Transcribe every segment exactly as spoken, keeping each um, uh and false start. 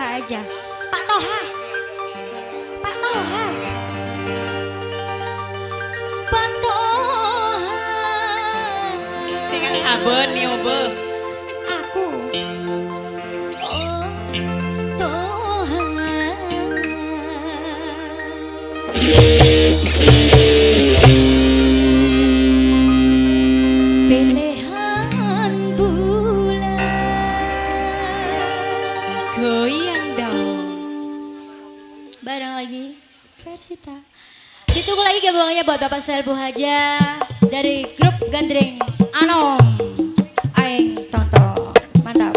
aja. Pak Toha. Pak Toha. Pak Toha. Sè nggak sabbhân, nèko, Bâ. Aku. Oh, Toha. Pèlèyan bulâ. Goyang dong. Bareng lagi, Versita. Ditunggu lagi gabungannya buat Bapak Selbu Haja dari grup Gandreng Anom. Aeng Tonto. Mantap.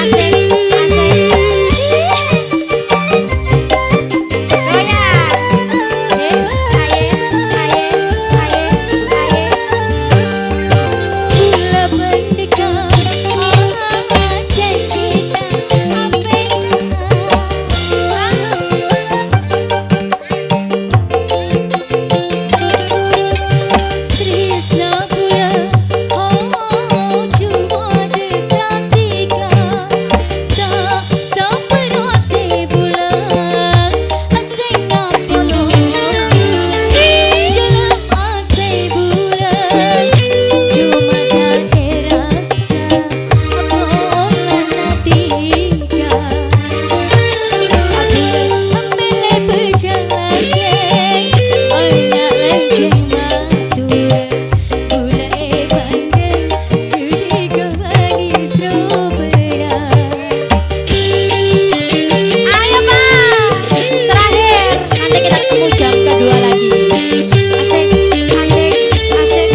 Asik, asik. Goyang. Hei, aye, aye, aye, aye. Bulâ bhândhika, ah, janjina, ape sè Tresna bulâ, oh, cuma dekatika. Ta' saperate bulâ, sè ngapolo. Dâlem ate bulâ, cuma ta' terasa. Ayo, Pak. Terakhir, nanti kita ketemu jam kedua lagi. Asik, asik, asik.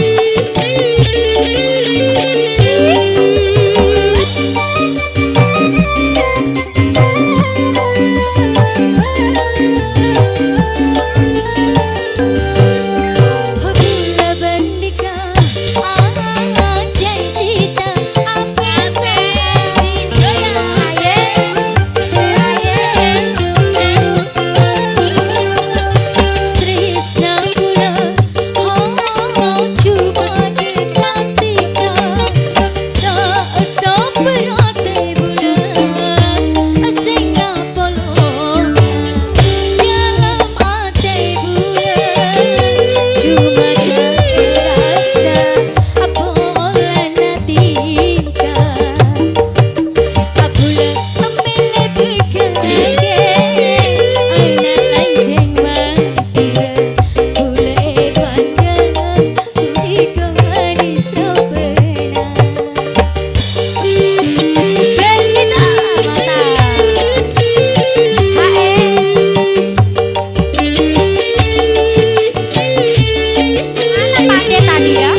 Versita, mantap. Hae. Mana Pak De tadi ya?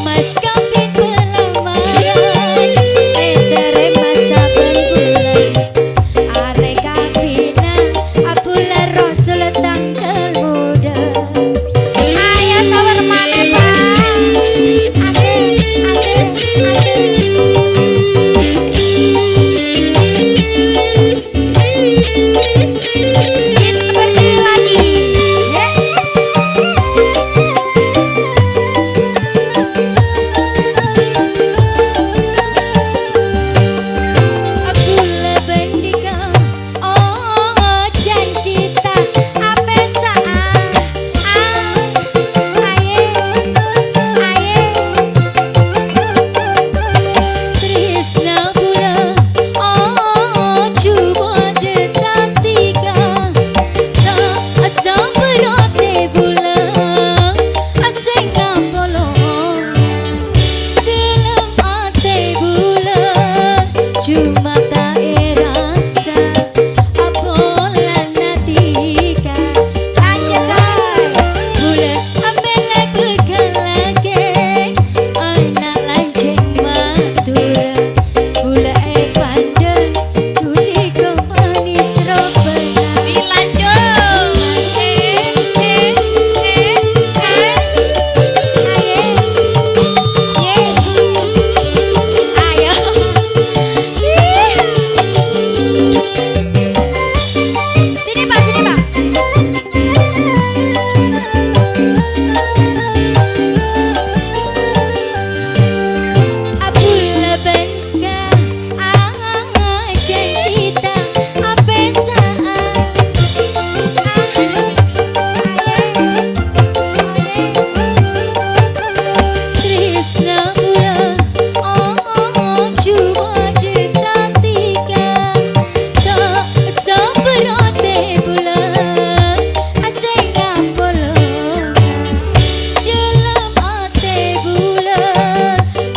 Mas kawin pelamaran, ètarèma sabbhân bulân. Arè kabinna, abulâ Rasul tangghâl muda. Ayo sawèr manè, Pak.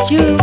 Ju